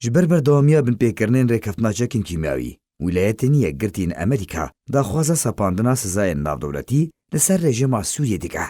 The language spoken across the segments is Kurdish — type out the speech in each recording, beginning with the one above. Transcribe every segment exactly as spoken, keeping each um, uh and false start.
Ji ber berdewamiya binpêkirinên rêkeftina çekên kîmyawî, Wîlayetên Yekgirtî yên Amerîka daxwaza sepandina sizayên navdewletî li ser rejîma Sûriyê dike.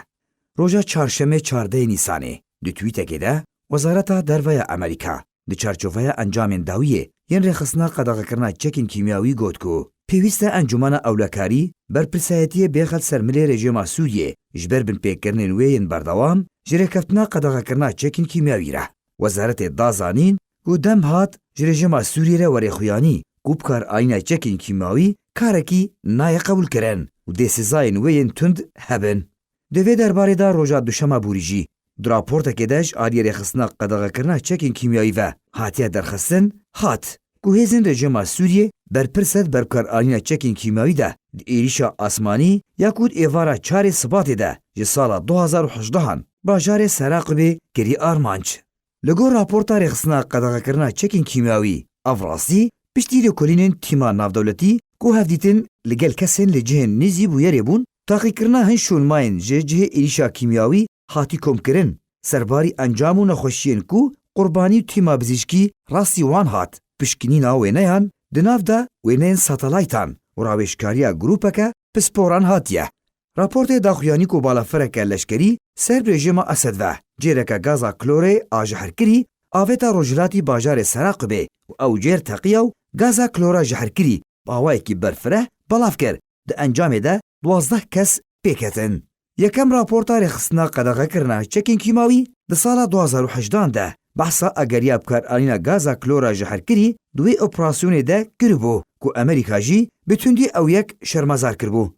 Roja çarşemê çardehê Nîsanê, di twîtekê de, Wezareta Derve ya Amerîka di çarçoveya encamên dawiyê yên rêxistina qedexekirina çekên kîmyawî got ku pêwîst e Encûmena Ewlekarî berpirsayetiyê bêxe ser milê rejîma Sûriyê ji ber binpêkirinên wê yên berdewam ji rêkeftina qedexekirina çekên kîmyawî re. Wezaretê da zanîn ku dem hat ji rejîma Sûriyê re were xuyanî ku bikaranîna çekên kîmyawî karekî nayê qebûlkirin û dê sizayên wê yên tund hebin. Di vê derbarê de roja duşema borî jî di raportekê de ji aliyê rêxistina qedexekirina çekên kîmyawî ve hatiye derxistin, hat ku hêzên rejîma Sûriyê berpirs e di berkaranîna çekên kîmyawî de di êrîşa asmanî ya ku di êvara çarê Sibatê de ji sala du hazar û hejdehan bajarê Seraqibê kirî armanc. Li gor raporta rêxistina qedexekirina çekên kîmyawî, ev rastî piştî lêkolînên tîma navdewletî ku hevdîtin li gel kesên li cihên nêzî bûyerê bûn, taqîkirina hin şûnmayên ji cihê êrîşa kîmyawî hatî komkirin, serbarî encam û nexweşiyên ku qurbanî û tîma bizîşkî rastî wan hat, pişkinîna wêneyan di nav de wêneyên satelaytan û rawêjkariya grûpeke pisporan hatiye. Raportê da xuyanî ku balafireke leşkerî ser bi rejîma Esed ve cêreke gaza klorê a jiherkirî avêta rojhilatî bajarê Seraqibê û ew cêr teqiya û gaza klora jiherkirî bi awayekî berfireh belav kir. Di encamê de duwazdeh kes pêketin. Yekem raporta rêxistina qedexekirina çekên kîmawî di sala du hazar û hejdehan de behsa ageriya bikaranîna gaza klora jiherkirî di wê operasyonê de kiribû ku Amerîka jî bi tundî ew yek şermezar kiribû.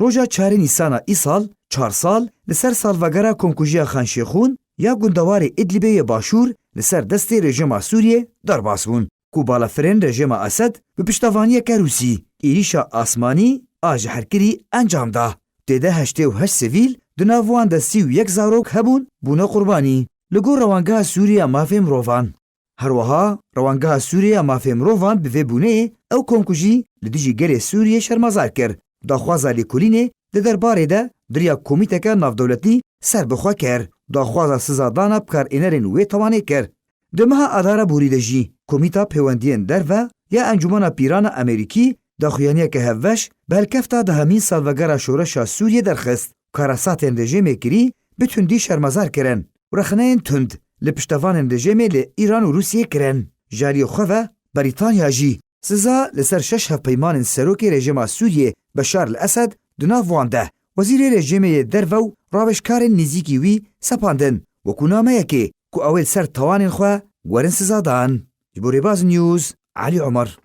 Roja çarê Nîsana îsal, çar sal li ser salvegera komkujiya Xan Şêxûn ya gundewarê Idlibê yê Başûr li ser destê rejîma Sûriyê derbas bûn, ku balafirên rejîma Esed bi piştevaniyeke Rûsî êrîşa asmanî a jiherkirî encam da. Tê de heştê û heşt sivîl, di nav wan de sî û yek zarok hebûn, bûne qurbanî. Li gor Rewangeha Sûrî ya Mafê Mirovan. Her wiha, Rewangeha Sûriyê ya Mafê Mirovan bi vê bûneyê ew komkujî li dijî gelê Sûriyê şermezar kir. Daxwaza lêkolînê di derbarê de di riya komîteke navdewletî serbixwe kir. Daxwaza sizadana bikarênerên wê tewanê kir. Di meha Adara borî de jî Komîta Pêwendiyên Derve ya Encûmena Pîran a Amerîkî daxuyaniyeke hevbeş bi helkefta dehemîn salvegera şoreşa Sûriyê derxist. Karasatên rejîmê kirî bi tundî şermezar kirin û rexneyên tund li piştevanên rejîmê li Îran û Rûsiyê kirin. Ji aliyê xwe ve Brîtanya jî siza li ser şeş hevpeymanên serokê rejîma Sûriyê Beşar el Esed di nav wan de wezîrê rejîmê yê derve û rawêjkarên nêzîkî wî sepandin, wekû nameyekê ku ew ê li ser tawanên xwe werin sizadan. Ji bo Rêbaz News, Elî Omer.